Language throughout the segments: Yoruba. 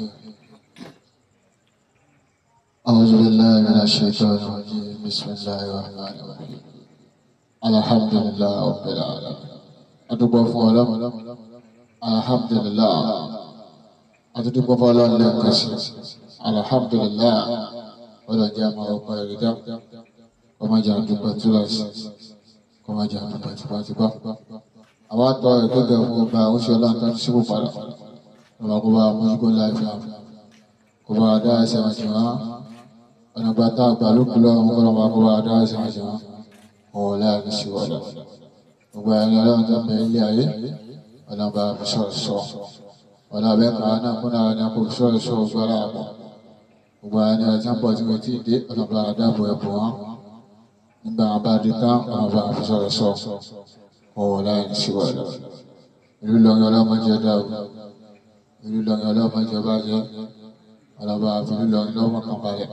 الرحيم. أعوذ بالله من الشيطان الرجيم. بسم الله الرحمن الرحيم. الحمد لله رب العالمين. Adúpẹ́ fún Ọlọ́run. Alhamdulillah. Adúpẹ́ fún Ọlọ́run lẹ́ẹ̀kan sí. Alhamdulillah. Ọlọ́run jẹ́ àmọ́ ọ̀pọ̀ ẹ̀rí dá. Kọ́má jẹ́ àdúpẹ́ túláàsì. Kọ́má jẹ́ àdúpẹ́ tipátipá. Àwọn àtọ̀ ìgbẹ́gẹ̀ fún ọba oṣù Ọlọ́run tó ti sípò padà. Ọba kó bá mójúkó láìpẹ́ àwọn. Kó bá dá ẹsẹ̀ wọn jì wọ́n. Ọ̀nà gba tá a gbà lókun lọ́run kó lọ́ba kó bá dá ẹsẹ̀ wọn jì wọ́n. Òun láì ní sí wọ́lá. Gbogbo ẹni Ọlọ́run tó bẹ ilé ayé. Ọ̀nà bá fi sọ̀rọ̀ sọ. Ọ̀nà abẹ́ kan náà kúnná ẹni kò fi sọ̀rọ̀ sọ gbọ́dọ̀ àpọ̀. Gbogbo ẹni ọtí ń pọ̀ tí mo ti dé ọ̀nà bá dáàbò ẹ̀bùn wọn. Nígbà wọn bá dé tán ọ̀nà bá fi sọ̀rọ̀ sọ. Òun láì ní sí wọ́lá. Ìlú Ìlọrin ọlọ́mọdé dáàbò. Ìlú Ìlọrin ọlọ́mọdé bàjẹ́. Ọ̀nà bá fi ìlú Ìlọrin lọ́mọ kan balẹ̀.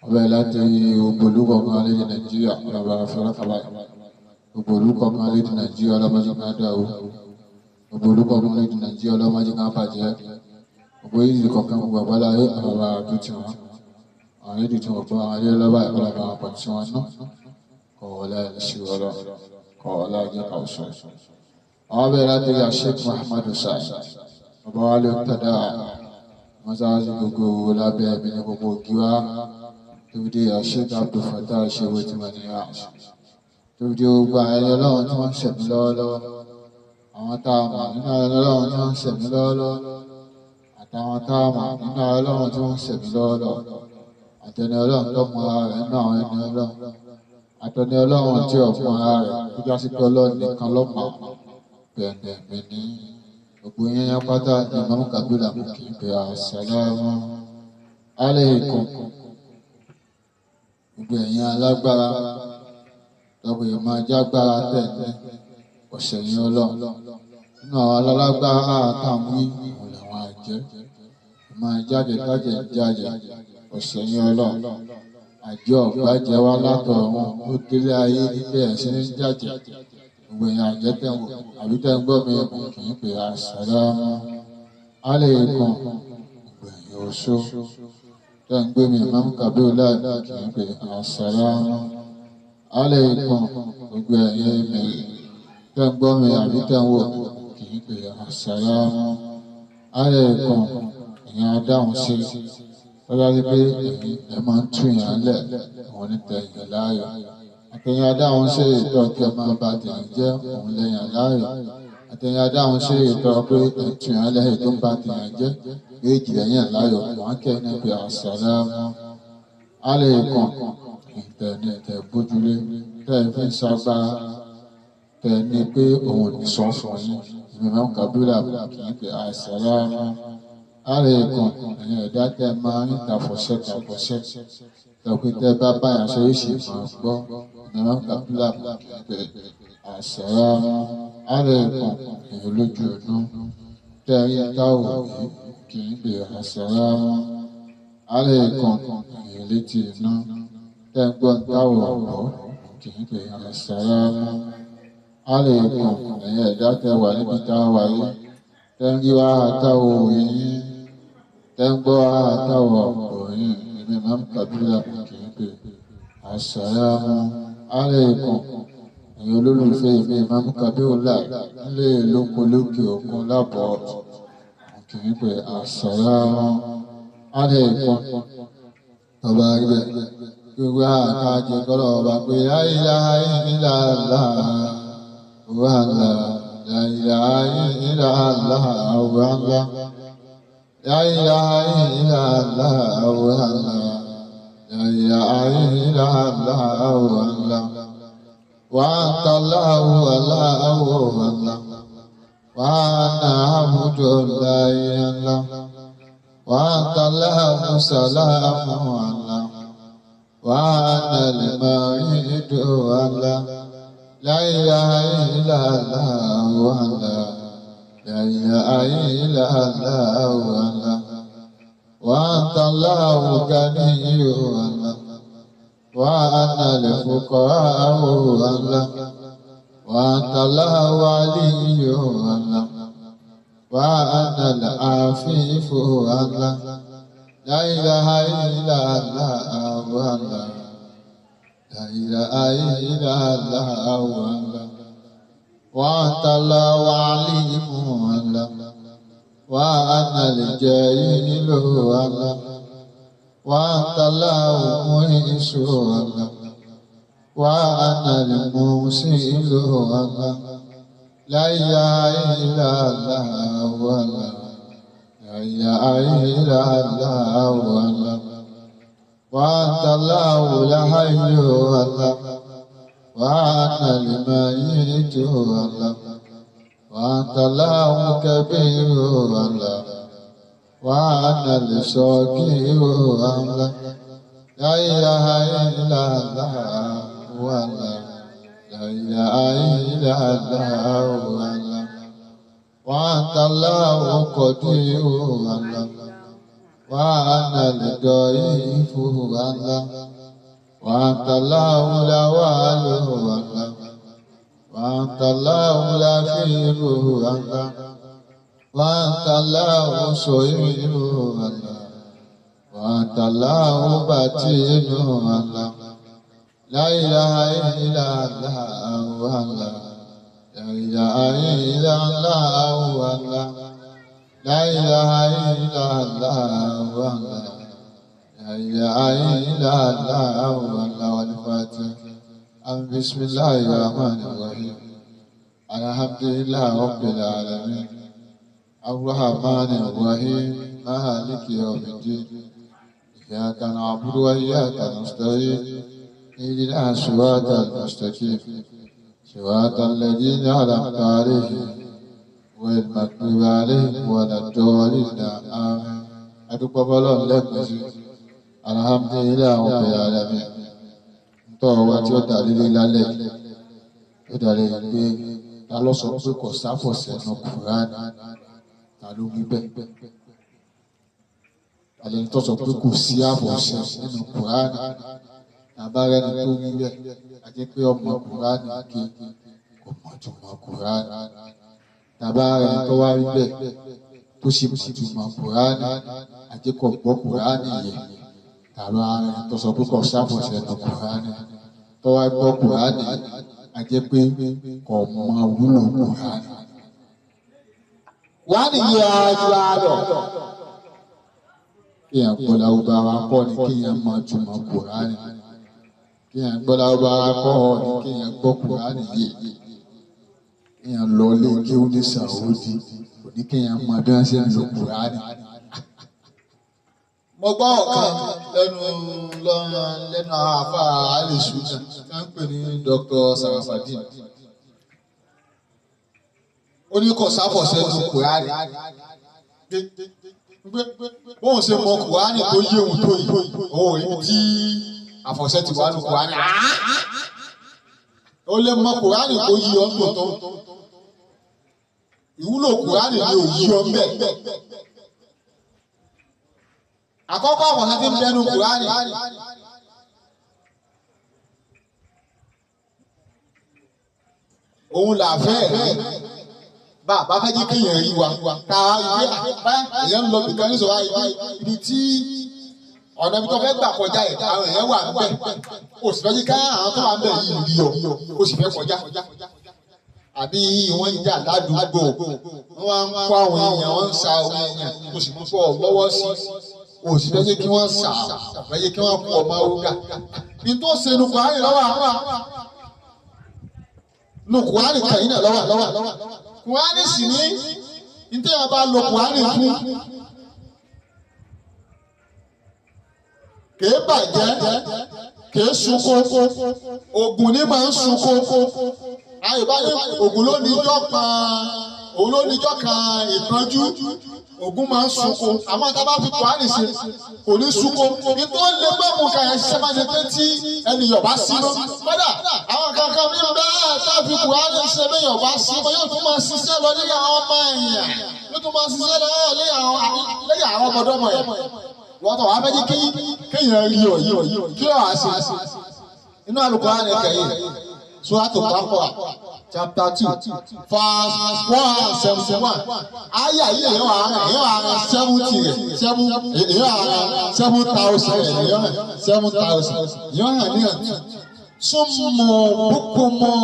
Ọbẹ̀ láti gbogbo ìlú kọ̀ọ̀kan lédè Nàìjíríà ọ̀nà bá fi ọlọ́kàn balẹ̀. Gbogbo ìlú kọ̀ọ̀kan lédè Nàìjíríà ọlọ́mọdé kan dáàbò. Gbogbo ìlú kọ̀ọ̀kan lédè Nàìjíríà ọlọ́mọdé kan bàjẹ́. Gbogbo ìlú kọ̀ọ̀kan gbogbo àgbáláyé ọ̀nà bá dùn tí wọn. Àwọn èdè tí wọ́n gbọ́ àwọn ilé lọ́ba ọ̀nà bá pọ̀ tí wọ́n ná. Kọ̀ọ̀lá ìṣirò kọ̀ọ̀lá jẹ́ kàwùsọ̀. Àwọn bẹ̀rẹ̀ láti rí Sheikh Muhammadu Sa'id. Bàbá wa ló ń tẹ̀dá mọ́sáàsì gbogbo lábẹ́ ẹ̀mí ní gbogbo gíwá. Tóbi dé Sheikh Abdul Fattah Shehu Timaniya. Tóbi dé gbogbo àwọn ẹni Ọlọ́run tí wọ́n ń ṣẹ̀mí lọ́wọ́lọ́wọ́. Àwọn tá a mọ̀ nínú ẹni Ọlọ́run tí wọ́n ń ṣẹ̀mí lọ́wọ́lọ́wọ́. Àtàwọn tá a mọ̀ nínú Ọlọ́run tí wọ́n ń ṣẹ̀mí lọ́wọ́lọ́wọ́. Àtẹni Ọlọ́run tó mọ ara rẹ̀ nínú àwọn ẹni Ọlọ́run. Àtẹni Ọlọ́run tí ò mọ ara rẹ̀ tó já sí pé Ọlọ́run nìkan ló mọ̀. Bẹ̀ẹ̀ni mi ní gbogbo yẹn yẹn pátá ní Imam Kabir mú kí n pè assalamu alaykum. Gbogbo ẹ̀yin alágbára lọ́kùn yìí máa jágbára tẹ̀lé ọ̀sẹ̀ yẹn Ọlọ́run. Nínú àwọn alágbára táwọn wí òun làwọn àjẹ́. Máa jáde kájẹ̀ jáde ọ̀sẹ̀ yẹn Ọlọ́run. Àjọ ọ̀gbájẹ wá látọ̀run ó délé ayé níbẹ̀ ẹ̀ sí ní jáde. Gbogbo ẹ̀yin àjẹ́ tẹ̀ ń wò àbí tẹ̀ ń gbọ́ mi mú kí n pè assalamu alaykum. Gbogbo ẹ̀yin oṣó tẹ̀ ń gbé mi Imam Kabir láì mú kí n pè assalamu alaykum. Gbogbo ẹ̀yin èmèrè tẹ̀ ń gbọ́ mi àbí tẹ̀ ń wò mí kí n pè assalamu alaykum. Ẹ̀yin adáhùn sí tọ́já sí pé ẹ̀yin ẹ̀ máa ń tú yàn lẹ̀ òun ní tẹ̀yìn láàyò. Àtẹ̀yìn adáhùn ṣe ètò ọ̀kẹ́ máa ba tẹ̀yìn jẹ́ òun lẹ́yìn láàyò. Àtẹ̀yìn adáhùn ṣe ètò pé ẹ̀tù yàn lẹ́yìn tó ń ba tẹ̀yìn jẹ́ méjì lẹ́yìn láàyò. Wọ́n kẹ́ ní pé assalamu alaykum. Ìtẹ̀ni tẹ̀ bójúlé tẹ̀ fi ń sagbára tẹ̀ ní pé òun ò ní sọ fún yín. Imam Kabir kì í pé assalamu alaykum. Ẹ̀yin ẹ̀dá tẹ̀ máa ń tàfọ̀ṣẹ́ tàfọ̀ṣẹ́. Tọ̀pẹ́ tẹ́ bá báyà sọ yóò sì máa gbọ́. Imam Kabir kì í pé assalamu alaykum. Ẹ̀yin lójú inú tẹ́ rí táwọ̀ yìí kì í pé assalamu alaykum. Ẹ̀yin létí inú tẹ́ ń gbọ́ táwọ̀ ọ̀gbọ́ kì í pé assalamu alaykum. Ẹ̀yin ẹ̀dá tẹ́ wà níbi tá a wà yìí tẹ́ ń rí wá táwọ̀ yín tẹ́ ń gbọ́ wá táwọ̀ ọ̀gbọ́ yín. Imam Kabir kì í pé assalamu alaykum. Ẹ̀yin olólùfẹ́ mi Imam Kabir láì nílé lóko lókè òkun lábọ̀ kì í pé assalamu alaykum. Tọ́ba rí bẹ́ẹ̀ gbogbo àkájẹ kọ́lọ̀ ọba pé la ilaha illallah wa la ilaha illallah wa la ilaha illallah wa la ilaha illallah wa anta Allahu Allahu Allah wa ana abdullahi Allah wa anta Allahu salamu Allah wa ana al-maridu Allah la ilaha illallah wa la ilaha illallah wa anta Allahu ganiyyu Allah wa ana al-fuqara'u Allah wa anta Allahu aliyyu Allah وأنا العفيف الله لا إله إلا الله الله لا إله إلا الله الله وأنت الله عليم الله وأنا الجاهل الله وأنت الله معز الله وأنا المسيء الله لا إله إلا الله الله لا إله إلا الله الله وأنت الله الحي الله وأنا الميت الله وأنت الله كبير الله وأنا الصغير الله لا إله إلا الله الله لا إله إلا الله الله وأنت الله قدير الله وأنا الضعيف الله وأنت الله الأول الله وأنت الله الأخير الله وأنت الله الصغير الله وأنت الله باطن الله لا إله إلا الله الله لا إله إلا الله الله لا إله إلا الله الله لا إله إلا الله الله والفاتحة. بسم الله الرحمن الرحيم. الحمد لله رب العالمين الرحمن الرحيم مالك يوم الدين إياك نعبد وإياك نستعين اهدنا الصراط المستقيم صراط الذين أنعمت عليهم غير المغضوب عليهم ولا الضالين آمين. Adúpẹ́ fọ́lọ́run lẹ́ẹ̀kan sí. Alhamdulillahi rabbil alamin. Ntọ́ wa tí ó dà lílé lálẹ́ ó dà lé pé ta ló sọ pé kò sáfọ̀sẹ̀ nù Kùránì, ta ló wí bẹ́ẹ̀? Àlẹ́ tó sọ pé kò sí àfọ̀sẹ̀ nínú Kùránì, tàbá rẹni tó wí bẹ́ẹ̀, a jẹ́ pé ọmọ Kùránì ké kò mọ̀ túmọ̀ Kùránì. Tàbá rẹni tó wá wí bẹ́ẹ̀ tó sì mọ̀ túmọ̀ Kùránì, a jẹ́ kó gbọ́ Kùránì yẹ. Tàbá rẹni tó sọ pé kò sáfọ̀sẹ̀ nínú Kùránì, tó wá gbọ́ Kùránì, a jẹ́ pé kò mọ wúlò Kùránì. Kùránì yẹ ajú àlọ́. Kéèyàn gbọ́ Lárúbáwá kọ́ ni kéèyàn mọ̀ túmọ̀ Kùránì. Kéèyàn gbọ́ Lárúbáwá kọ́ ni kéèyàn gbọ́ Kùránì yé. Kéèyàn lọ ilé kéwú ní Sàúdì kò ní kéèyàn mọ bí wọ́n ṣe ń lo Kùránì. Mo gbọ́ ọ̀kan lẹ́nu lẹ́nu àwọn àfáà àlèṣù náà tí wọ́n ń pè ní Dr. Sarafadin. Ó ní kò sáfọ̀sẹ́ nu Kùránì. Bóun ṣe mọ Kùránì tó yé òun tó yìí, òun ibi tí àfọ̀ṣẹ ti wà ní Kùránì. Ó lè mọ Kùránì tó yí ọ tó tó. Ìwúlò Kùránì ni ò yí ọ mbẹ. Àkọ́kọ́ àfọ̀ṣẹ ti ń bẹnu Kùránì. Òun là fẹ́ rí. Bá a fẹ́ jẹ́ kéèyàn rí wa ká èèyàn ń lọ bìkan ní sọ̀rọ̀ ibi tí ọ̀nà ibi tó fẹ́ gbà kọjá yìí àwọn èèyàn wà ńbẹ̀ o sì fẹ́ jẹ́ ká àwọn tó wà ńbẹ̀ yìí rí ọ o sì fẹ́ kọjá. Àbí wọ́n ń jà ládùúgbò wọ́n ń kó àwọn èèyàn wọ́n ń sa àwọn èèyàn o sì mú fọ́ ọ lọ́wọ́ sí o sì fẹ́ jẹ́ kí wọ́n sà fẹ́ jẹ́ kí wọ́n kú ọmọ oga. Ní tó ṣe nu Kùránì lọ́wọ́ nu Kùránì kàyí náà lọ́wọ́. Kùránì sì ní ntẹ́ yẹn bá lo Kùránì fún kèé bàjẹ́ kèé sunkún ògùn ní máa ń sunkún. Àyùbá ní ògùn ló níjọ́ kan òun ló níjọ́ kan ìpọ́njú ògùn máa ń sunkún. Àmọ́ tá a bá fi Kùránì ṣe kò ní sunkún. Nítorí lè gbọ́ mú kàyà ṣiṣẹ́ máa ṣe pé tí ẹni yọ̀bá sí mọ́. Kódà àwọn kankan mi bẹ́ẹ̀ tá a fi Kùránì ṣe bí yọ̀bá sí mọ́ yóò tún máa ṣiṣẹ́ lọ lẹ́yìn àwọn ọmọ ẹ̀yàn yóò tún máa ṣiṣẹ́ lọ lẹ́yìn àwọn ọmọdọ́mọ ẹ̀. Wọ́n tọ̀ wá fẹ́ jẹ́ kéèyàn rí ọ yìí kí ló wàá ṣe. Inú Al-Kùránì kẹyìn Suratu Baqara chapter 2 verse 171. Aya yìí èèyàn wà rẹ̀ èèyàn wà rẹ̀ 70 rẹ̀ seven èèyàn wà rẹ̀ 7,000 rẹ̀ èèyàn rẹ̀ 7,000 èèyàn hàn ní àǹtí. Súnmọ́ búkúmọ́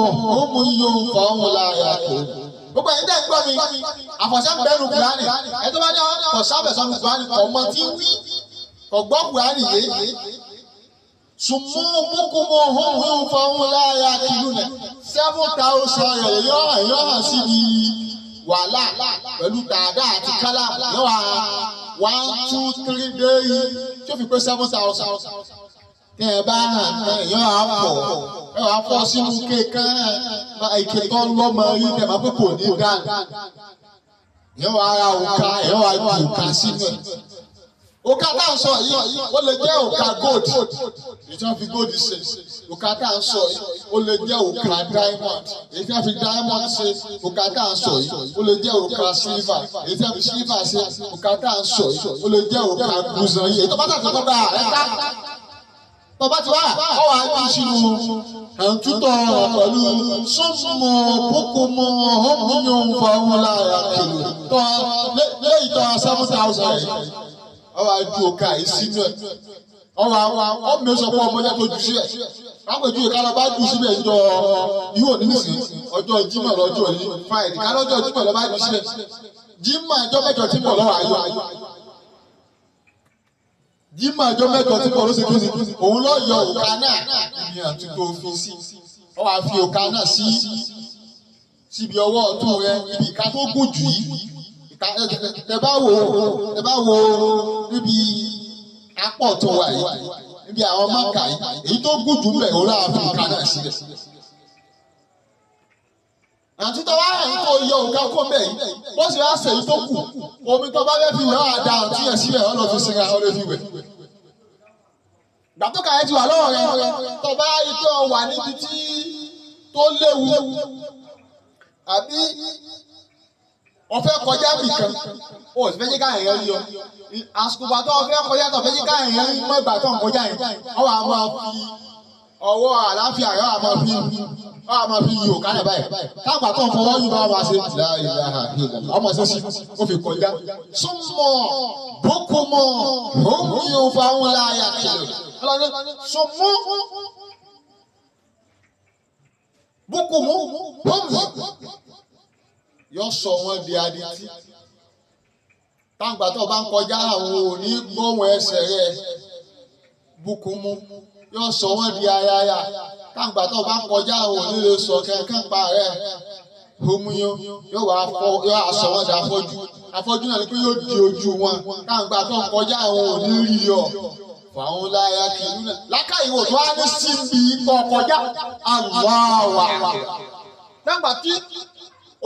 òmù yóò fà ọ́n láyà tó. Gbogbo ẹ̀yin tẹ́ ń gbọ́ mi, àfọ̀ṣẹ́ ń bẹ́nu Kùránì. Ẹ tó bá ní ọ̀sábẹ̀sọ́nu Kùránì, ọmọ tí ń wí, ọ̀gbọ́ Kùránì yé. Sùnmù búkúmù hóhùn fọhùn láyà kìlú nẹ 7,000 rẹ̀ yọ hàn síbi wàhálà pẹ̀lú dàdá àti kálá yọ hàn 1 2 3 déyìí tí ó fi pé 7,000. Tẹ́ ẹ bá hàn tán yọ hàn fọ̀ ẹ wàá fọ́ sínú kékan ike tó lọ́mọ rí tẹ̀ máa pé kò ní dànù. Yọ wàá ra òka yọ wàá ju òka sínú ẹ̀. Òka tá à ń sọ yìí ó lè jẹ́ òka gold èyí tí wọ́n fi gold ṣe. Òka tá à ń sọ yìí ó lè jẹ́ òka diamond èyí tí wọ́n fi diamond ṣe. Òka tá à ń sọ yìí ó lè jẹ́ òka silver èyí tí wọ́n fi silver ṣe. Òka tá à ń sọ yìí ó lè jẹ́ òka gùzàn yìí èyí tó bá tà tó bá rẹ̀ ká tó bá ti wá ọ wà á jù sínú àǹtútọ̀ pẹ̀lú súnmọ́ bókòmọ́ ọ̀hún fọwọ́n lára kìlò tó léyìí tó 7,000 yìí. Ọwọ́ àjù òkà yìí sínú ẹ̀ ọwọ́ ọmọ sọ pé ọmọdé tó jù síbẹ̀ lápèjúwe ká lọ bá jù síbẹ̀ jọ yóò ní nísìn ọjọ́ Jímọ̀ lọ́jọ́ ní Friday ká lọ́jọ́ Jímọ̀ lọ́ bá jù síbẹ̀ Jímọ̀ ẹjọ́ mẹ́jọ tí mọ̀ lọ́wọ́ ayọ̀ Jímọ̀ ẹjọ́ mẹ́jọ tí mọ̀ ló ṣe kéde òun lọ́ yọ òkà náà ibi àti tó fi sí ọ wá fi òkà náà sí síbi ọwọ́ ọ̀tún rẹ ibi ìka tó gùn jù yìí. Tẹ bá wo níbi apọ̀ tó wà yìí níbi àwọn mọ́kà yìí èyí tó gùn jù mbẹ̀ òun náà fi òkà náà sílẹ̀. Àti tó wá ẹ̀yìn tó yọ òkà kó mbẹ̀ yìí bó sì wá sèyí tó kù omi tó bá fẹ́ fi wẹ̀ wá da àti yẹn síbẹ̀ ọ̀ lọ fi sinra ọ̀ lọ fi wẹ̀. Ìgbà tó kà yẹn ti wà lọ́wọ́ rẹ tó bá yí pé ọ wà níbi tí tó léwu àbí ọfẹ kọjá nìkan o sì fẹ́ jẹ́ káyọ̀ yẹn yọ àsìkò tó ọfẹ kọjá tó fẹ́ jẹ́ káyọ̀ yẹn mọ ìgbà tó ń kọjá yẹn ọ wà máa fi ọwọ́ àlàáfíà rẹ ọ wà máa fi yí òkà náà báyìí káàgbà tó ń fọwọ́ yìí bá wà ṣe ọmọ ṣe sí ó fi kọjá súnmọ́ bókùmọ̀ òun yóò fa òun láàyà kìlọ̀ súnmọ́ bókùmọ̀ òun yóò sọ wọn di adití táǹgbà tó bá ń kọjá àwọn òní gbóhùn ẹsẹ̀ rẹ bukumu yóò sọ wọn di ayaya táǹgbà tó bá ń kọjá àwọn òní lè sọ kẹ̀kẹ́ pa rẹ homuyo yóò wá fọ yóò sọ wọn di afọ́jú afọ́jú náà ni pé yóò di ojú wọn táǹgbà tó ń kọjá àwọn òní rí ọ fàwọn láyà kìlú náà lákàyèwò tó wá ní síbi kọ kọjá àlùwà táǹgbà tí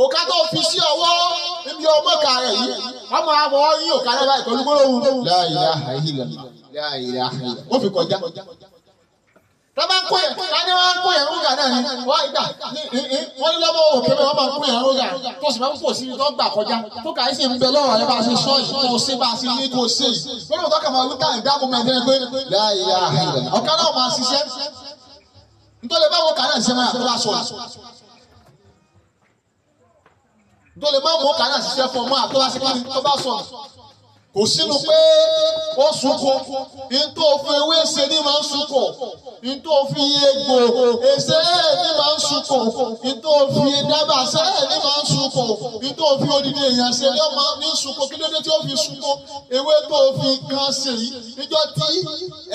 òkà tó fi sí ọwọ́ níbi ọmọ ìka rẹ̀ yìí wọ́n máa wọ yín òkà rẹ̀ báyìí pẹ̀lú gbólóhùn. La ilaha illallah, la ilaha illallah. Ó fi kọjá. Tọ́ba ń kó yẹn, ká ní wọ́n ń kó yẹn rúgà náà ni, wọ́n ìgbà wọ́n ní lọ́mọ òkè mi wọ́n máa ń kó yẹn rúgà tó sì máa ń pò sí ibi tó gbà kọjá. Tó kà í sì ń bẹ lọ́wọ́ rẹ bá a ṣe sọ yìí tó ṣe bá a ṣe ní kó ṣe yìí. Gbólóhùn tó kà máa wí káyìn dáàbò mẹ́rin pé la ilaha illallah. Ọ̀ká náà máa ṣiṣẹ́. Nítorí báwo kà náà ṣiṣẹ́ máa tó bá sọ tó lè má mú kàrà ṣiṣẹ́ fún ọmọ àtọ́wá sí kíni tó bá sọnù kò sínú pé ó sunkún ní tó fi ewé ṣe ní máa ń sunkún ní tó fi egbò èsè ní máa ń sunkún ní tó fi dábàá ṣe ní máa ń sunkún ní tó fi odidi èèyàn ṣe ní ọmọ ní sunkún kí ló dé tí ó fi sunkún ewé tó fi kan ṣe yìí níjọ́ tí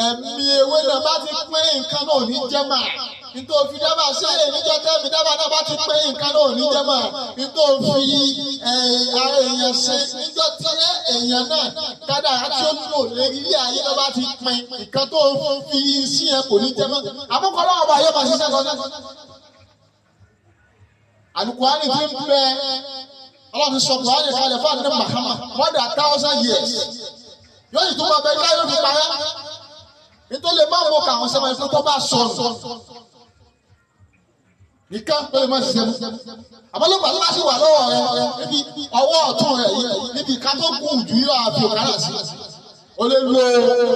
ẹ̀mí ewé náà bá ti pín nǹkan náà ní jẹ́ máa nítorí fi dábàá ṣe níjọ́ tẹ́mi dábàá náà bá ti pé nǹkan náà ní jẹ́ máa nítorí fi ara èèyàn ṣe níjọ́ tí èèyàn náà kádàrá tí ó lò lérí ilé ayé náà bá ti pin nǹkan tó fi sí yẹn kò ní jẹ́ mọ́ àmúkọ́ lọ́wọ́ bá yóò máa ṣiṣẹ́ lọ náà. Àlùkùránì ti ń bẹ Ọlọ́run sọ Kùránì kalẹ̀ fún àdínní Muhammad more than 1,000 years yóò sì tún máa bẹ káyọ̀ fi parẹ́ nítorí lè má mú káwọn sẹ́wọ̀n ẹni tó bá sọnù nìkan tó lè má ṣiṣẹ́ mú àmọ́ ló bá sì wà lọ́wọ́ rẹ níbi ọwọ́ ọ̀tún rẹ yìí níbi ìka tó gùn jù yóò àfi òkàrà sí O lè lo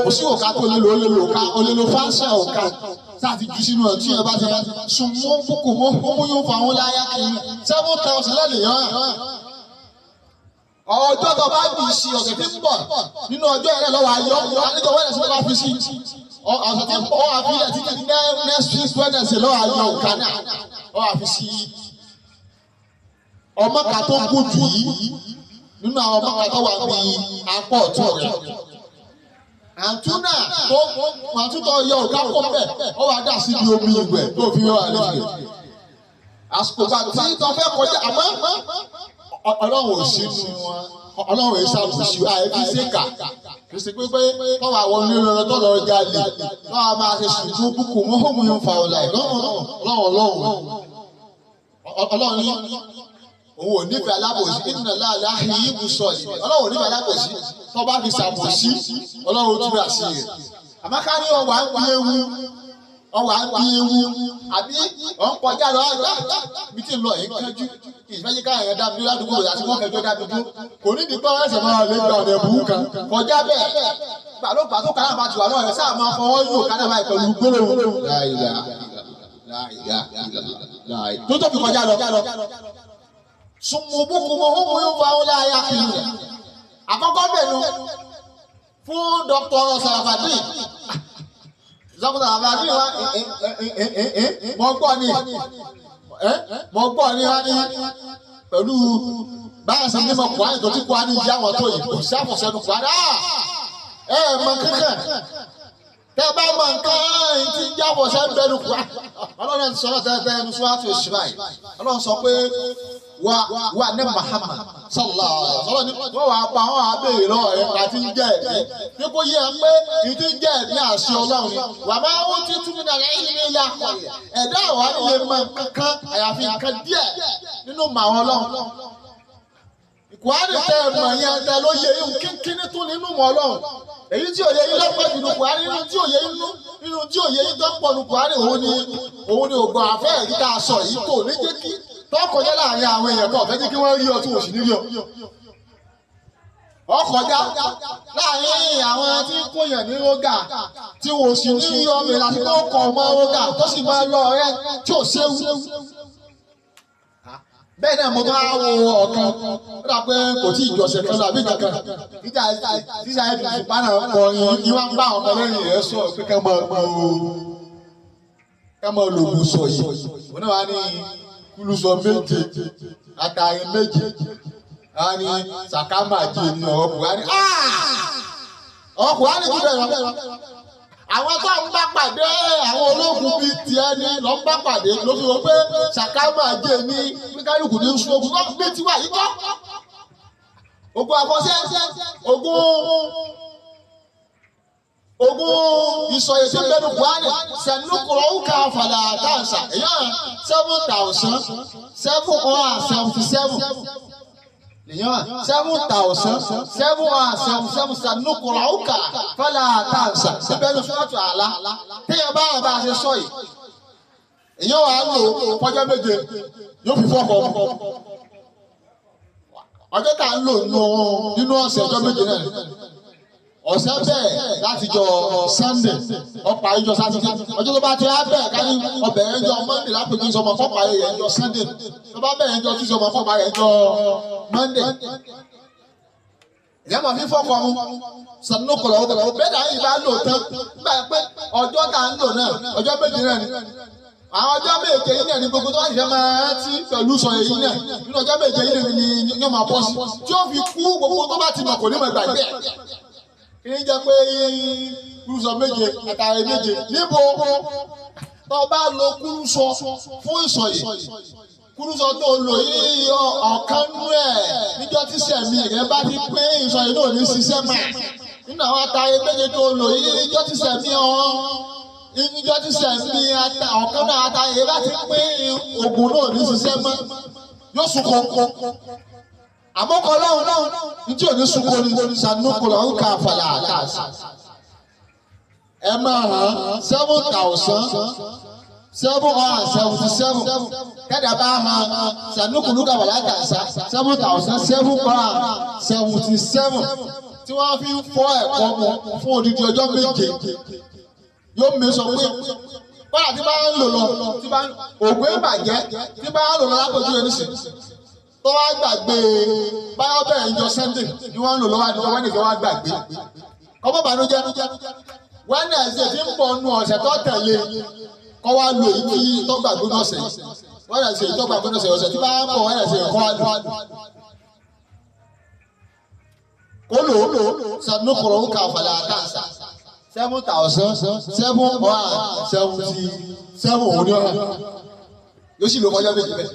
òsì òka tó lè lo o lè lo òka o lè lo fáṣà òka sáà ti jù sínú ẹ̀ tí ẹ bá ti sùn mú kókò mọ́ ó mú yóò fa àwọn láyà kiri 7,000 lẹ́lẹ̀ yàn án. Ọjọ́ tó bá bì sí ọ̀sẹ̀ tí ń bọ̀ nínú ọjọ́ yẹn lọ́wọ́ ayọ́ àlejò wẹ́nẹ̀sì lọ́wọ́ fi sí ọ̀sẹ̀ tí ń bọ̀ àfilẹ̀ títí next week Wednesday lọ́wọ́ ayọ́ òka náà lọ́wọ́ àfi sí ọmọ ká tó gùn jù yìí nínú àwọn ọmọ ká tó wà ní apá ọ̀tún rẹ̀. Àtúnà tó àtúntò yọ òkà kó mbẹ ó wàá dà síbi omi ìwẹ̀ tó fi wà lẹ́sẹ̀. Àsìkò bá tí tó fẹ́ kọjá àmọ́ Ọlọ́run ò sínú wọn Ọlọ́run èyí ṣàbùsù àìfi ṣèkà kì í ṣe pé tọ́wọ́ àwọn onírànlọ́ tó lọ jalè tọ́wọ́ máa ṣe ṣùgbọ́n búkú mọ́ hóun yóò fa ọ̀la Ọlọ́run Ọlọ́run ní òun ò nífẹ̀ẹ́ alábòsí ìdùnnà láàlá yìí sọ yìí Ọlọ́run ò nífẹ̀ẹ́ alábòsí tó bá fi ṣàbòsí Ọlọ́run ó túra sí rẹ̀ àmọ́ ká ní ọwà ń bí ewu ọwà ń bí ewu àbí ọ̀ ń kọjá lọ àgbà bí tí ń lọ yìí kánjú ìfẹ́jì káyọ̀ dá mi dúró ládùúgbò àti wọ́n fẹjọ́ dá mi dúró kò ní ní pé wọ́n ṣẹ̀ máa lè gba ọ̀nà ẹ̀bùrú kan kọjá bẹ́ẹ̀ gbàlógbà tó kàrà bá ti wà lọ́rẹ̀ sáà máa fọwọ́ yóò kánà báyìí pẹ̀lú gbólóhùn tó tó fi kọjá lọ sùnmùbùkùmù hùmù yóò fa ọlá ayá kiri rẹ̀ àkọ́kọ́ bẹ̀rù fún Dr. Sarafadeen Dr. Sarafadeen wa mọ̀ gbọ́ ni mọ̀ gbọ́ ni wá ní pẹ̀lú báyà sí mímọ̀ Kùránì tó ti Kùránì yá wọn tó yìí kò sí àfọ̀sẹ́nu Kùránì ẹ mọ̀ kankan tẹ bá mọ̀ nǹkan ẹ̀ ti ń jáfọ̀sẹ́ bẹ̀rù Kùránì Ọlọ́run ti sọ̀rọ̀ tẹ́tẹ́ ẹnu sọ́wọ́tò ìṣúra yìí Ọlọ́run sọ pé wa wa ne Muhammad sallallahu alaihi wasallam wọ́n wàá pa wọ́n wàá béèrè lọ́wọ́ rẹ̀ àti ń jẹ́ ẹ̀mí ní kó yẹ pé ìdí ń jẹ́ ẹ̀mí àṣẹ Ọlọ́run ni wà máa ń tí túnmí náà lẹ́yìn ní ilé àkọlẹ̀ ẹ̀dá àwa lè mọ nǹkan àyàfi nǹkan díẹ̀ nínú màwọn Ọlọ́run. Kùránì tẹ ẹ mọ̀ yẹn tẹ ló yẹ ihun kínkínní tún nínú mọ̀ Ọlọ́run èyí tí òye yín lọ́pọ̀ jù ní Kùránì nínú tí òye yín nínú tí òye yín tó pọ̀ ní Kùránì òun ni òun ni ògbọ́n àfẹ́ èyí tá a sọ yìí tó ní jẹ́ kí tọkọjá láàrin àwọn èèyàn tó ọ̀fẹ́ jẹ́ kí wọ́n rí ọ tí wọ́n sì ní rí ọ. Ọkọjá láàrin àwọn tí ń kóyàn ní rógà tí wọ́n sì ní rí ọmọ ìlànà tó kọ̀ ọmọ rógà tó sì máa lọ ọ̀rẹ́ tí ò séwu. Bẹ́ẹ̀ náà mo máa wo ọ̀kan ó dà pé kò tí ì jọ̀sẹ̀ kan lọ àbí kankan tíjà ẹ̀dùn ìpánà kọrin ni wọ́n ń bá ọmọ lẹ́yìn rẹ̀ sọ pé ká máa lògùn sọ yìí. Òun náà wá ní kúlùsọ méje àtàrí méje a ní sàkámàjì ní ọ̀rọ̀ Kùránì ọ̀rọ̀ Kùránì jù bẹ́ẹ̀ lọ. Àwọn tó ń bá pàdé àwọn ológun bíi tiẹ̀ ní lọ ń bá pàdé ló fi wọ́n pé sàkámàjì ní kálukú ní sùn ogun tó gbé tiwa yìí kọ́. Ogun àfọ̀ṣẹ ogun ìsọyè tí ń bẹnu Kùránì sẹnukùrọ̀ ń ka fàlà dáǹsà èyàn 7,777 èyàn 7,777 sẹnukùrọ̀ ń ka fàlà dáǹsà tí bẹnu sọ́ọ̀tù àlá téèyàn bá wà bá a ṣe sọ yìí èyàn wà á lò fọjọ́ méje yóò fi fọ́kọ̀ ọjọ́ tá à ń lò nínú ọ̀sẹ̀ ọjọ́ méje náà ọ̀sẹ̀ bẹ́ẹ̀ láti jọ Sunday ọ̀pá ìjọ Sátidé ọjọ́ tó bá ti á bẹ́ẹ̀ ká ní ọbẹ̀ yẹn jọ Monday lápèjì sọmọ fọ́pá yẹn jọ Sunday tó bá bẹ́ẹ̀ jọ tí sọmọ fọ́pá yẹn jọ Monday. Ìyá máa fi fọ́kọ mu sànúkọ̀lọ̀ ọkọ̀lọ̀ bẹ́ẹ̀ náà yìí bá lò tán nígbà pé ọjọ́ tá à ń lò náà ọjọ́ méje náà ni àwọn ọjọ́ méje yìí náà ni gbogbo tó bá ti fẹ́ máa rántí pẹ̀lú sọ èyí náà nínú ọjọ́ méje yìí náà ni yóò máa bọ́ sí tí ó fi kú gbogbo tó bá ti mọ̀ kò ní mọ̀ gbàgbé ẹ̀. Kí ni jẹ́ pé kúrúsọ méje àtàrí méje níbo tó bá lo kúrúsọ fún ìsọ̀yè kúrúsọ tó lò yìí ọ̀kan nú ẹ̀ níjọ́ tí sẹ̀mí rẹ̀ bá ti pé ìsọ̀yè náà ní ṣiṣẹ́ mọ́ nínú àwọn àtàrí méje tó lò yìí níjọ́ tí sẹ̀mí ọ̀hún níjọ́ tí sẹ̀mí ọ̀kan náà àtàrí bá ti pé ògùn náà ní ṣiṣẹ́ mọ́ yóò sunkún àmọ́ kọ́ lọ́hùn ní tí ò ní sunkún ní sanukú lọ́hùn ká falẹ̀ àkáàsì ẹ máa hàn 7,777 kẹ́dà bá hàn sanukú lùkà wàlá kàṣà 7,777. tí wọ́n fi ń fọ́ ẹ̀kọ́ mu fún odidi ọjọ́ 7 yóò mi sọ pé bọ́lá tí bá ń lò lọ tí bá ògùn ìbàjẹ́ tí bá ń lò lọ lápòjú ẹni sìn tó wá gbàgbé báyọ̀ bẹ̀rẹ̀ ìjọ Sunday ni wọ́n ń lò lọ́wọ́ àdúgbò Wednesday wá gbàgbé kọ́mọ́ bànújẹ́ Wednesday tí ń bọ̀ nu ọ̀sẹ̀ tó tẹ̀lé kọ́ wá lo èyí tí tó gbàgbé ọ̀sẹ̀ Wednesday tó gbàgbé ọ̀sẹ̀ ọ̀sẹ̀ tí bá ń bọ̀ Wednesday kọ́ wá lò kó lò sanukoro ń kà fàlà àtàǹsà 7,777 òun ni ọ̀rọ̀ yóò sì lò fọjọ́ méjì bẹ́ẹ̀.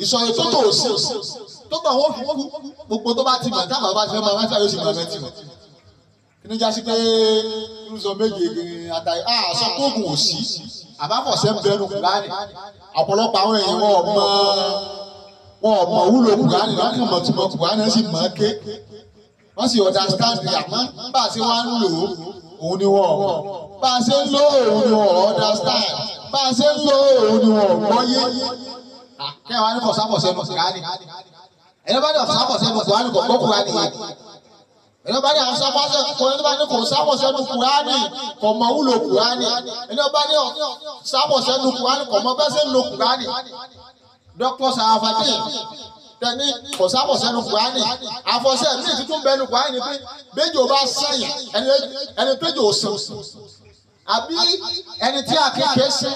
Ìsọ̀rọ̀ tó tò sí tó gbà wọ́n fi kú gbogbo tó bá ti mọ̀ táwọn bá ti fẹ́ máa rántí àyè sì máa rántí mọ̀. Kí ni jásí pé irúsọ méje àtàyè àṣọ tó gùn òsì àbáfọ̀sẹ́ ń bẹnu Kùránì. Ọ̀pọ̀lọpọ̀ àwọn èèyàn wọn ò mọ̀ wúlò Kùránì lọ́kàn mọ̀ tí mọ̀ Kùránì sì mọ̀ ké. Wọ́n sì understand àmọ́ bá a ṣe wá ń lò ó òun ni wọ́n mọ̀. Bá a ṣe ń lò ó òun ni wọ́n understand. Bá a ṣe ń lò ó òun ni wọ́n gbọ́yé. Kẹ́wàá ní kọ̀sáfọ̀sẹ́ nù Kùránì. Ẹni bá ní ọ̀sáfọ̀sẹ́ nù Kùránì kò gbọ́ Kùránì yìí. Ẹni bá ní ọ̀sáfọ̀sẹ́ nù Kùránì kò mọ wúlò Kùránì. Ẹni bá ní ọ̀sáfọ̀sẹ́ nù Kùránì kò mọ bẹ́sẹ̀ ń lo Kùránì. Dr. Sàràfàdé tẹni kọ̀sáfọ̀sẹ́ nù Kùránì. Àfọ̀sẹ́ mi tuntun bẹ́ẹ̀ nù Kùránì ni pé béjò bá sẹ́yìn ẹni péjò sàn àbí ẹni tí àkekèé ṣe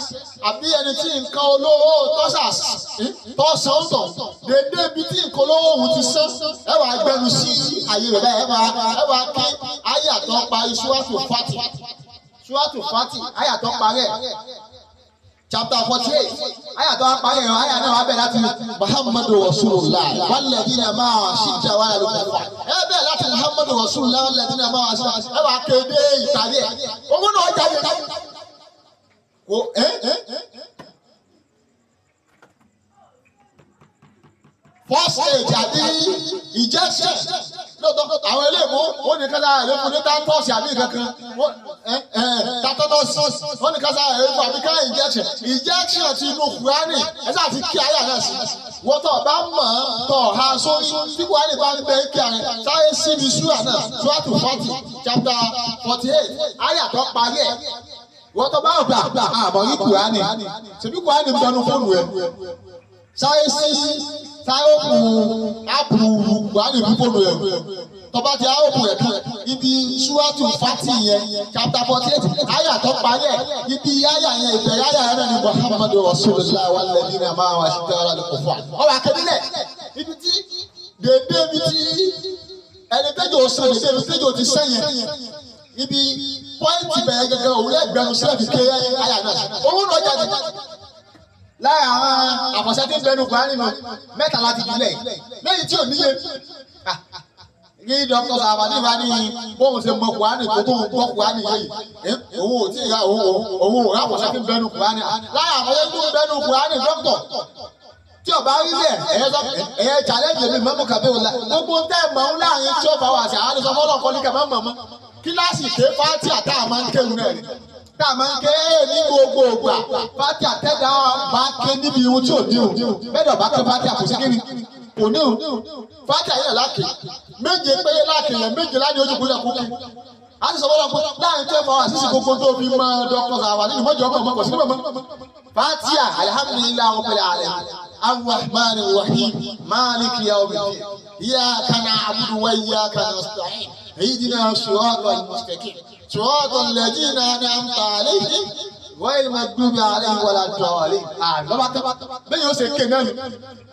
àbí ẹni tí nǹkan olówó tọ́sán ń tọ̀ dédé ibi tí nǹkan olówó òun ti sán ẹ wàá gbẹnu sí àyè rẹ̀ báyìí ẹ wàá ké ayàtọ̀ parí suwátò fati suwátò fati ayàtọ̀ parí ẹ̀ chapter 48 ayàtọ̀ parí ẹ̀ ayà náà wà bẹ̀ láti Muhammadu Rasulullah walladhina ma'a ṣíjà wà lálẹ́ fà ẹ bẹ̀ láti Muhammadu Rasulullah walladhina ma'a ṣíjà ẹ wàá kéde ìtàgé ẹ̀ owó náà jáde kò ẹ́ first aid àbí injection lóòótọ́ àwọn eléèmú ó ní kásá rẹ̀ fún ní tátọ́ọ̀sì àbí kankan tátọ́ọ̀sì ó ní kásá rẹ̀ fún àbí ká injection injection ti inú Kùránì ẹ sáà ti kí ayé àná sí wọ́n tọ̀ bá mọ̀ ọ́n tọ̀ ha sórí tí Kùránì bá ń bẹ kí àrẹ sáré síbi súrà náà súràtù 40 chapter 48 ayé àtọ́ parí ẹ̀ wọ́n tọ́ bá gbà àmọ́ ní Kùránì ṣèbí Kùránì ń bẹnu fóònù ẹ̀ sáré sí sáré òkú ápù Kùránì fún fóònù ẹ̀ tọba ti áwòkù rẹ̀ kan ibi súwátù fati yẹn chapter 48 àyà tó parí ẹ̀ ibi àyà yẹn ìbẹ̀rẹ̀ àyà yẹn náà ni Muhammadu Rasulullah walladhina ma'ahu ashiddaa'u 'alal kuffar ọwọ́ akẹ́bílẹ̀ ibi tí dèdè ibi tí ẹni tẹ́jọ́ sàn dèdè ibi tẹ́jọ́ ti sẹ́yìn ibi pọ́ìntì bẹ̀rẹ̀ gẹ́gẹ́ òwúrọ̀ ẹgbẹ̀rún sílẹ̀ fi ké àyà náà owó náà jáde lára àwọn àfọ̀ṣẹ́ tí ń bẹnu Kùránì nù mẹ́ta láti jùlẹ̀ lẹ́yìn tí ò níye ní Dr. Sàràfàdé bá ní bóun ṣe mọ Kùránì tó tóun gbọ́ Kùránì yìí òun ò tí ì ra òun ò ráfọ̀ṣẹ́ tí ń bẹnu Kùránì lára àfọ̀ṣẹ́ tí ń bẹnu Kùránì dókítọ̀ tí ọba rí bẹ́ẹ̀ ẹ̀yẹ challenge mi mọ́mú kàbí òun la gbogbo ń tẹ́ mọ̀ ń láàrin tí ó fà wá sí àwọn àdìsọ fọlọ́ kọ́ni kàmá mọ̀mọ́ kíláàsì ké fátíà tá a máa ń kéwù náà rí tá a máa ń ké ní gbogbo ògbà fátíà tẹ́dá bá ké níbi ihun tí ò ní òun bẹ́ẹ̀ dọ̀ bá ké fátíà kò sí kíni kò ní òun fátíà yẹn láàkè méje péré láàkè yẹn méje láti ojú kúlẹ̀ kúkú a ti sọ fọlọ́ pé láàrin tó fà wá sísì gbogbo tó fi mọ Dr. Sàràfàdé ní mọ́jọ́ ọkọ̀ mọ́kọ̀ sí mọ́mọ́ fátíà alihamudulilayi rabbil alamin arrahman arrahim maliki yawmiddin iyyaka na'budu wa iyyaka nasta'in ihdina siratal mustaqim siratal ladina an'amta alayhim ghayril maghdubi alayhim waladdallin. Lọ́ba tẹ́ bẹ́ẹ̀ yóò ṣe ké náà ni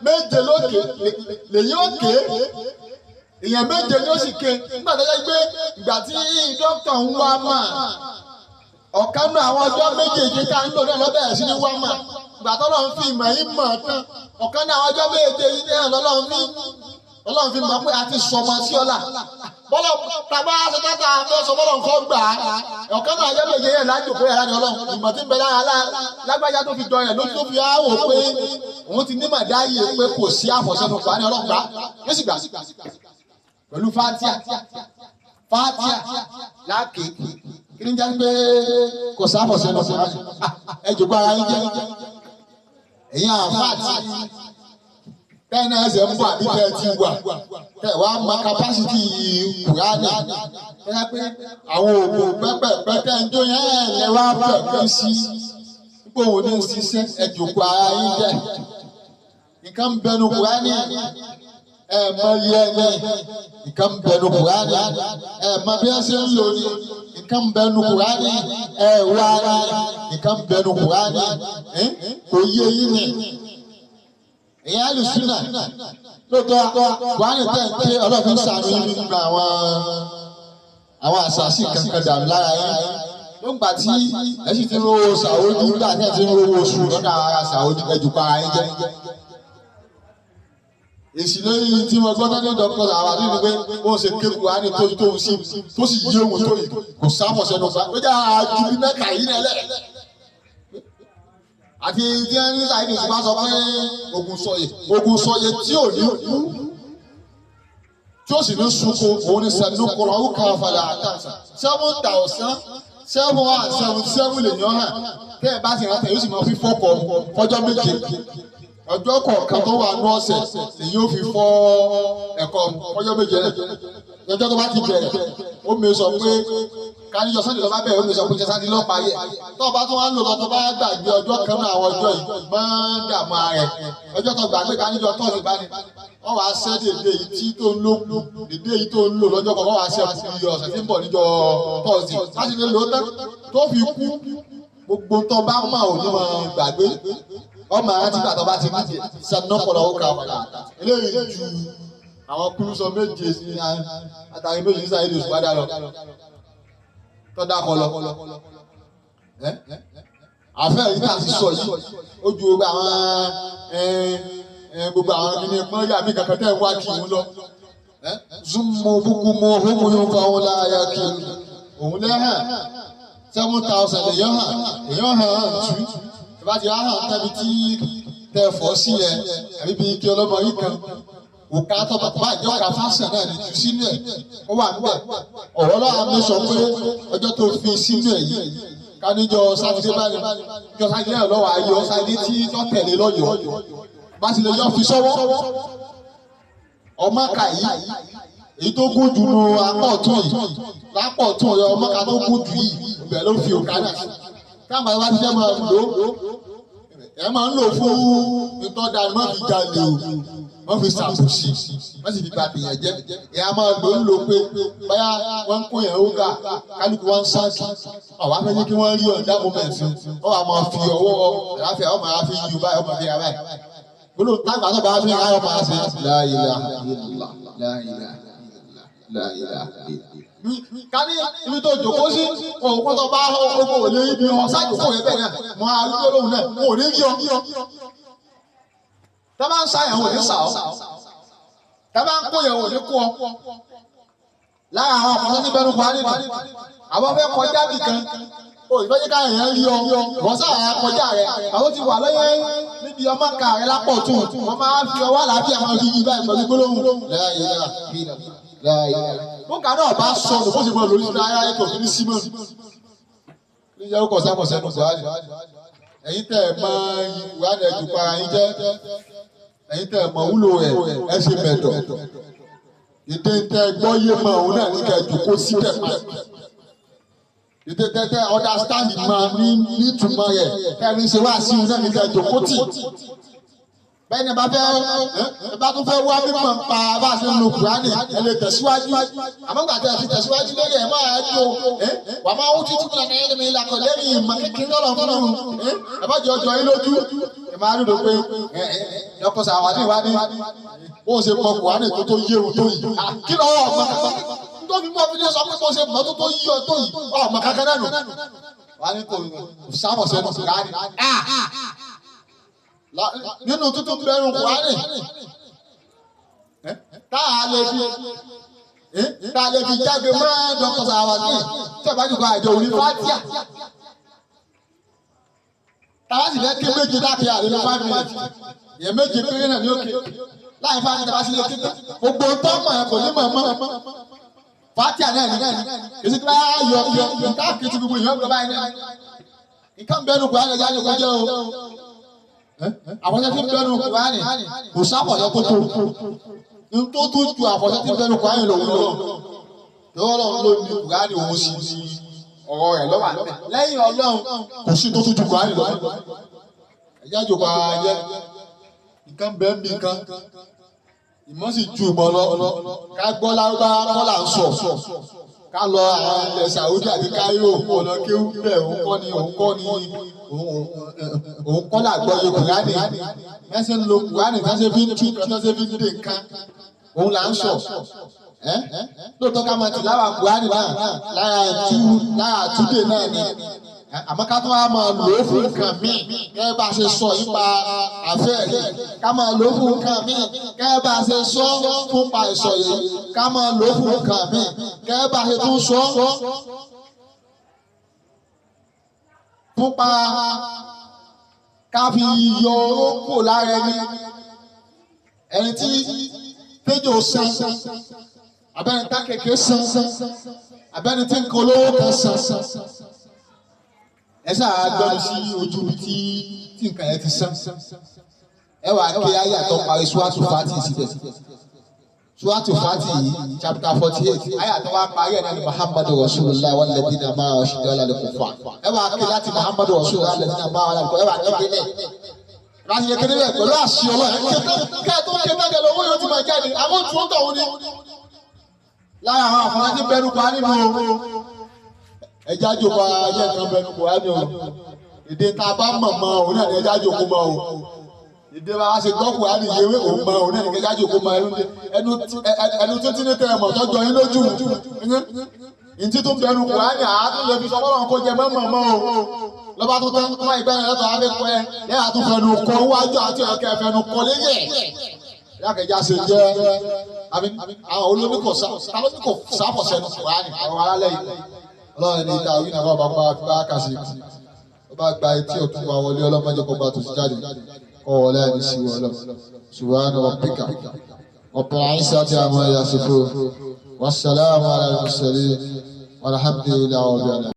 méje lókè lèyí ó ké èèyàn méje ni ó sì ké nígbà tó yẹ pé ìgbà tí dókítà ń wá mà ọ̀kan náà àwọn ọjọ́ méjèèjì tá ń lò náà lọ́bẹ̀rẹ̀ sí ní wá mà ìgbà tó lọ́n fi ìmọ̀ yìí mọ̀ tán ọ̀kan náà àwọn ọjọ́ méje yìí náà lọ́lọ́run fi mọ̀ pé a ti sọmọ sí ọ̀la bọ́lọ̀ tàbá aṣọ tata fẹ́ sọ bọ́lọ̀ nǹkan gbà á ọ̀kan náà ọjọ́ méje yẹn lájò pé ẹ̀rá ni Ọlọ́run ìmọ̀ tí ń bẹ lára lágbájá tó fi jọ yẹn lójú tó fi áwò pé òun ti nímọ̀ dáyé pé kò sí àfọ̀ṣẹ́ fún ní Ọlọ́run gbà yóò sì gbà pẹ̀lú fatia fatia láàkè kí ni jẹ́ pé kò sáfọ̀ṣẹ́ lọ ẹ jòkó ara yín jẹ́ ẹ̀yin àfáàtì Tẹ́ẹ̀ náà ẹsẹ̀ ń bọ̀ àbí tẹ́ẹ̀ ti wà. Tẹ́ẹ̀ wá mọ kapásítì Kùránì. Tẹ́ẹ̀ pé àwọn oògùn pẹ́pẹ́pẹ́ tẹ́ ń jó yẹn ẹ̀ lẹ́ wá fẹ̀mí sí. Pípò òun ní ṣiṣẹ́ ẹ̀jòkó ara yín jẹ́. Nǹkan bẹnu Kùránì ẹ̀ mọ iye ẹni. Nǹkan bẹnu Kùránì ẹ̀ mọ bí ẹ ṣe ń lò ní. Nǹkan bẹnu Kùránì ẹ̀ wá ní. Nǹkan bẹnu Kùránì kò yé yín ni. Ìyá àlùsùnà lóòótọ́ Kùránì tẹ̀ ń ké ọlọ́ọ̀fin sàánú yín nínú àwọn àṣàṣì kankan dànù lára yín. Ló ń gbà tí ẹ sì ti ń rówó sàwójú nígbà tí ẹ ti ń rówó oṣù lọ́dọ̀ ara sàwójú ẹjù para yín jẹ́. Èsì lórí tí mo gbọ́dọ̀ ní dọ́kítọ̀ àwọn àti ní pé ó ń ṣe ké Kùránì tó tó sí tó sì yé òun tó yìí kò sáfọ̀ sẹ́nu pa ó jẹ́ àjù bí mẹ́ta yìí nílẹ̀. Àti tí wọ́n ní Saheed Òṣùpá sọ pé ogun sọyè tí ò ní kú tí ó sì ní sunko òun ní sẹ́nu kọ̀ọ̀rọ̀ ó kà falẹ̀ àtàṣà 7,777 lè yàn hàn tẹ́ ẹ bá ti rántí yóò sì máa fi fọ́kọ̀ fọjọ́ méje ọjọ́ kọ̀ọ̀kan tó wà ní ọ̀sẹ̀ lèyìn ó fi fọ́ ẹ̀kọ́ fọjọ́ méje rẹ̀ ọjọ́ tó bá ti bẹ̀rẹ̀ ó mi sọ pé káníjọ sọ́ni tó bá bẹ̀rẹ̀ ó mi sọ pé sátidé ló parí ẹ̀ tó o bá tún wá ń lò lọ tó bá gbàgbé ọjọ́ kan náà àwọn ọjọ́ yìí máa ń dààmú ara ẹ̀ ọjọ́ tó gbàgbé káníjọ tọ́sí bá ní wọ́n wá ṣẹ́ dèdè yìí tí tó ń lò dèdè yìí tó ń lò lọ́jọ́ kan wọ́n wá ṣẹ́ kú iye ọ̀sẹ̀ tí ń bọ̀ níjọ́ tọ́sí láti lè lò ó tán tó fi kú gbogbo tó bá mọ̀ ò ní máa gbàgbé ọmọ àti gbàtọ́ bá ti níjẹ sanọ́pọ̀lọ́ ó kà wọ́n eléyìí ju àwọn kúrúsọ méje ní àtàrí méje ní Saheed Òṣùpá dá lọ tọ́dá kọ lọ. Àfẹ́ yìí tá a ti sọ yìí ó ju gbogbo àwọn gbogbo àwọn kìíní pọ́n yà mí kankan tẹ́ ń wá kí òun lọ. Zúmọ̀ búkú mọ hómù yóò fa òun láàyè kí òun lẹ́hàn 7,000 èèyàn hàn èèyàn hàn hàn tú. Ìbá ti wá hàn tẹ́bi tí tẹ́ fọ́ sí yẹn àbí bí kí ọlọ́mọ yìí kan. Òkà tó bàbá ìjọka fásán náà ní jù sínú ẹ̀ ó wà níbẹ̀. Ọ̀rọ̀ lọ́wọ́ mi sọ pé ọjọ́ tó fi sínú ẹ̀ yìí ká níjọ sátidé báyìí níjọ sátidé náà lọ́wọ́ ayọ̀ sátidé tí tó tẹ̀lé lọ́yọ̀ọ́ bá ti lè yọ fi sọ́wọ́. Ọmọ kà yìí èyí tó gùn jù nù apá ọ̀tún yìí lápá ọ̀tún rẹ ọmọ kà tó gùn jù yìí ibẹ̀ ló fi òkà náà sí. Káàmù àti wá ti fẹ́ máa lò ó ẹ máa ń lò fún ìtọ́jà má fi jalè o wọ́n fi ṣàbùsì wọ́n sì fi ba tèèyàn jẹ́ ìyá máa lò ń lò pé báyà wọ́n ń kó yẹn ó gà kálukú wọn ń sáàkì àwọn afẹ́jẹ́ kí wọ́n rí ọ̀dà mọ́mẹ́ǹtì wọ́n wà máa fi ọwọ́ àláfíà wọ́n máa fi yú báyìí wọ́n máa fi ra báyìí gbólóhùn tágbà tó bá fi ra wọ́n máa ṣe la ilaha illallah la ilaha illallah la ilaha illallah. Ká ní ibi tó jòkó sí òun kó tó bá ogun ò lè rí bí wọn ṣáàjòkó rẹ bẹ́ẹ̀ náà mọ arúgbó lóhùn náà wọn ò ní rí ọ. Tá bá ń ṣàyàn ò ní sà ọ́ tá bá ń kó yẹn ò ní kó ọ. Lára àwọn ọkùnrin ní bẹnu Kùránì nù àwọn fẹ́ kọjá nìkan o ìfẹ́ jẹ́ káyọ̀ yẹn rí ọ wọ́n sáà kọjá rẹ àwọn ti wà lọ́yẹ́ níbi ọmọ ká rẹ lápọ̀ tún wọ́n máa fi ọwọ́ àlàáfíà máa fi yí báyìí pẹ̀lú gbólóhùn. Bóńkà náà bá sọnù bó ṣe mọ lórí ìṣúná ayé tó fi ní símọ́nù. Níjẹ́ ó kọ̀ sáfọ̀ sẹ́nu Kùránì. Ẹ̀yin tẹ́ ẹ̀ mọ Kùránì ẹ̀jú para yín jẹ́. Ẹ̀yin tẹ́ ẹ̀ mọ wúlò ẹ̀ ẹ̀ ṣe mẹ̀dọ̀. Ìdè tẹ́ gbọ́ yé mọ òun náà ní kẹ́ jòkó síbẹ̀ pa. Ìdè tẹ́ tẹ́ understand mọ ní nítumọ̀ rẹ̀ kẹ́rin ṣe wá sí òun náà ní kẹ́ jòkó tì. Bẹ́ẹ̀ ni bá fẹ́ bá tún fẹ́ wá mímọ̀ pa bá a ṣe ń lo Kùránì ẹ lè tẹ̀síwájú. Àmọ́ gbà tẹ́ ẹ ti tẹ̀síwájú lórí ẹ̀ máa jó wà máa ń títí kúrò ní ẹ̀mí ìlàkọ̀ lẹ́yìn ìmọ̀ kékeré lọ́rọ̀ fún un. Ẹ bá jẹ ọjọ́ yín lójú. Ẹ máa dúró pé Dr. Sàwádìí wá ní bó ṣe mọ Kùránì tó tó yé o tó yìí. Kí lọ́wọ́ ọmọ kankan tó fi mú ọfíìsì sọ pé bó ṣe mọ tó tó yí ọ tó yìí ọmọ kankan náà nù. Wà á ní kò sábọ̀ sẹ́nu Kùránì. Nínú tuntun bẹ̀rù Kùránì tá a lè fi jáde mọ́ Dr. Sàwádìí tí a bá jùlọ àjọ òní fatia táwa sì fẹ́ ké méje láti àlè 5 minutes ìyẹn méje péré náà ní òkè láì fáwọn ìjọba sílé ké gbogbo tó mọ̀ ẹ́ kò ní mọ̀ mọ́ fatia náà ní èsì tí wọ́n á yọ káàkiri ti gbogbo ìyẹn gbọ́ báyìí náà nǹkan bẹ́ẹ̀ nù Kùránì ẹja ni kò jẹ́ o. Àfọ̀ṣẹ tí ń bẹnu Kùránì kò sáfọ̀ṣẹ tó tó ní tó tó ju àfọ̀ṣẹ tí ń bẹnu Kùránì lòun lọ. Lọ́wọ́ lọ́wọ́ ló ní Kùránì òun sì ní ọ̀rọ̀ rẹ̀ lọ́wọ́ àlẹ́. Lẹ́yìn Ọlọ́run kò sí tó tó ju Kùránì lọ. Ẹ̀yà jòkó ayẹ nǹkan bẹ́ẹ̀ ń bí nǹkan ìmọ̀ sì ju ìmọ̀ lọ. Ká gbọ́ lárúbáwá kọ́ là ń sọ. Ká lọ àwọn ilẹ̀ Saudi àti Cairo ọ̀nà kéwú bẹ́ẹ̀ òun kọ́ ni òun kọ́ ni òun kọ́ là gbọ́ yẹ Kùránì. Mẹ́sẹ̀ ń lo Kùránì tẹ́sẹ̀ fi ń tú tẹ́sẹ̀ fi ń dè nǹkan òun là ń sọ. Lóòótọ́ ká máa tìláwà Kùránì náà lára ẹ̀tú lára àtúndè náà ni. Àmọ́ ká tó wá máa lò ó fún nǹkan míì gẹ́gẹ́ bá a ṣe sọ nípa àfẹ́ rẹ̀ ká máa lò ó fún nǹkan míì gẹ́gẹ́ bá a ṣe sọ fún pa ìsọ̀ yìí ká máa lò ó fún nǹkan míì gẹ́gẹ́ bá a ṣe tún sọ fún pa ká fi yọ owó kò lára ẹni ẹni tí tẹ́jọ́ san abẹ́ni tá kékeré san abẹ́ni tí nǹkan olówó kan san ẹ sáà gbọ́dọ̀ sí ojú ibi tí nǹkan yẹn ti sán ẹ wàá ké ayé àtọ́ parí suwatu fati síbẹ̀ suwatu fati yìí chapter 48 ayé àtọ́ wa parí ẹ̀ náà ni Muhammadu Rasulullah walladhina ma'ahu ashiddaa'u 'alal kuffar ẹ wàá ké láti Muhammadu Rasulullah walladhina ma'ahu ẹ wàá ké délẹ̀ láti yẹ kéde bẹ́ẹ̀ pẹ̀lú àṣì ọlọ́run kẹ́ẹ̀ tó ké tán kẹ́lẹ́ owó yóò ti máa jáde àwọn òtún tó ń ní. Lára àwọn àfọ̀nà tí bẹnu pa nínú ẹja jòkó ayé nǹkan bẹnu kò wá ní o èdè tá a bá mọ̀ mọ́ òun náà ní ẹja jòkó mọ́ o èdè bá a ṣe gbọ́ kò wá ní ìyẹwé òun mọ́ òun náà ní ẹja jòkó mọ́ ẹnu títí ní tẹ́ ẹ mọ̀ tọ́jọ́ yín lójú ntí tó bẹnu kò wá ní àátún lè fi sọ fọlọ́run kó jẹ mọ́ mọ́ mọ́ o lọ́ba tó tán kọ́ ìgbẹ́ rẹ̀ lọ́tọ̀ àfi kọ́ ẹ lẹ́yìn àtúnfẹ́nu kọ́ wájú àti ọ̀kẹ́ fẹ́nu kọ́ léyẹ̀ yàkẹ́jà ṣe jẹ́ àwọn olóníkọ̀ sáfọ̀sẹ́nu kùránì àwọn alálẹ̀ yìí ọlọ́run ní ìta wí nàbà bàbá bá kà sí ó bá gba etí ọ̀tún wa wọlé ọlọ́mọdé kó gba tòsí jáde kọ́ wọlé ẹni sí wọlé subhana rabbika rabbil izzati amma yasifun wassalamu ala al-mursalin walhamdulillahi rabbil alamin.